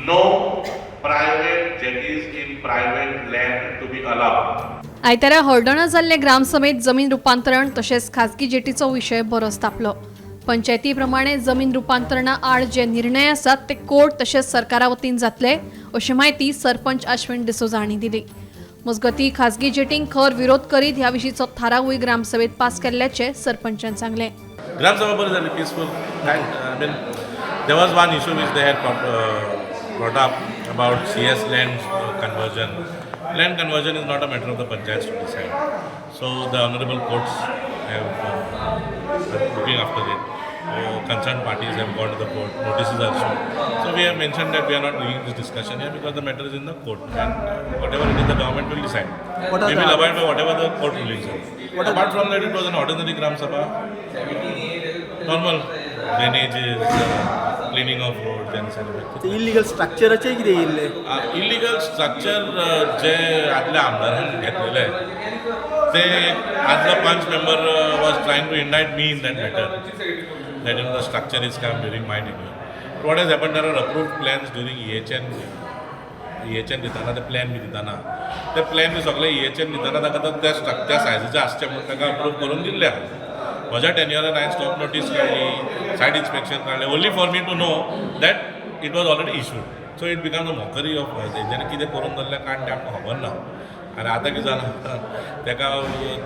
No private jetties in private land to be allowed. आयतारा हळदोणा जाल्ले ग्रामसभेत जमीन रुपांतरण तशेंच खाजगी जेटीचो विशय बरोच तापलो. पंचायती प्रमाणे जमीन रुपांतरणा आड जे निर्णय आसात ते कोर्ट तशेंच सरकारा वतीन जातले, अशी म्हायती सरपंच आश्विन डिसोजा हांणी दिली. मजगतीं, खाजगी जेटींक खर विरोध करीत ह्या विशींचो थारावूय ग्रामसभेत पास केल्ल्याचें सरपंचान सांगलें. ग्रामसभा बरी जाली, peaceful. I mean, there was one issue which they had brought up about CS land conversion. Land conversion is not a matter of the panchayats to decide. So the honorable courts have are looking after it. Concerned parties have gone to the court, notices are issued. So we have mentioned that we are not bringing this discussion here because the matter is in the court and whatever it is, the government will decide. What are We the will abide by whatever the court rulings are. Apart from that, it was an ordinary Gram Sabha. Normal drainages, cleaning of roads and everything. Illegal स्ट्रक्चराचें कितें येयल्लें? Illegal structure जे आदल्या आमदारान घेतलेले, ते आदलो पंच member was trying to indict me in that matter, that in the structure is come during my tenure. What has happen, there are approved plans during EHN. EHN दिताना ते प्लॅन बी दिताना, ते प्लॅन बी सगळे इएचएन दिताना ताका तो त्या स्ट्रक्चर त्या सायजीचे आसचे म्हणून ताका अप्रूव करून दिल्ले आहा. म्हज्या टेन्युअरान हांवें स्टॉप नोटीस काडली, सायट इन्स्पेक्शन काडलें, only for me to know that it was already issued. So it become a mockery of तेंच्यांनी कितें करून दवरलें काण तें आमकां खबर ना. आनी आतां कितें जालां, तेका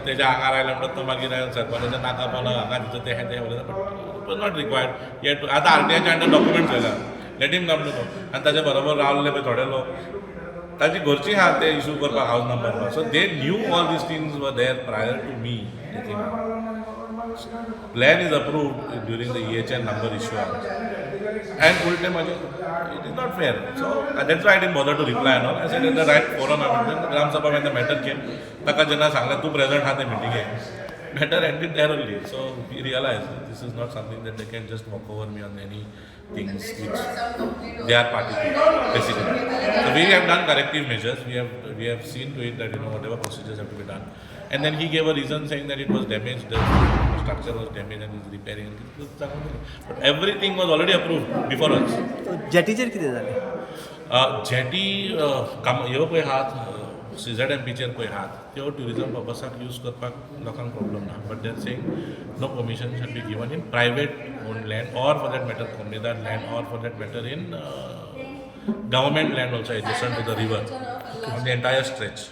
तेज्या आंगार आयलें म्हणटा, तो मागीर सरपंचाच्या नाका पोंदा हांगा तिचो तें तें उलयता, but it was not required yet. आतां आरटीआयच्या अंडर डॉक्युमेंट्स येयला, let him come to know. आनी ताच्या बरोबर रावल्ले पळय थोडे लोक, ताची घरची आहा ते इशू करपाक house number. So they knew all these things were there prior to me taking. Plan is approved during the EHN number issuance. And उलटे म्हणजे it is not fair. So that's why I didn't bother to reply and all. I said in the right forum, I mean, Gram Sabha, when the matter came, ताका जेन्ना सांगलें, तूं present आहा ते मिटिंगेक, matter ended there only. So we realized that this is not something that they can just walk over me on any things which they are party to, basically. So we have done corrective measures. We have seen to it that whatever procedures have to be done. And then he gave a reason saying that it was damaged, the structure was damaged and he's repairing. But everything was already approved before us. जेटीचेर कितें जालें? Jetty काम ह्यो पळय आहात, सीझेडएमपीचेर पळय आहात, त्यो tourism पर्पसाक use करपाक लोकांक प्रॉब्लम ना, but they saying no permission should be given in private own land or, for that matter, comunidade land or, for that matter, in government land also adjacent to the river on the entire stretch.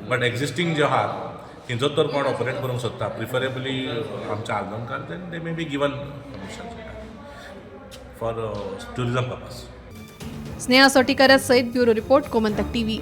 But existing जे आहात, थंयचो तर कोण operate करूंक सोदता, preferably आमच्या आल्दोणकार, then they may be given permission for tourism purpose. Sneha Sotikar सहित bureau report, Gomantak TV.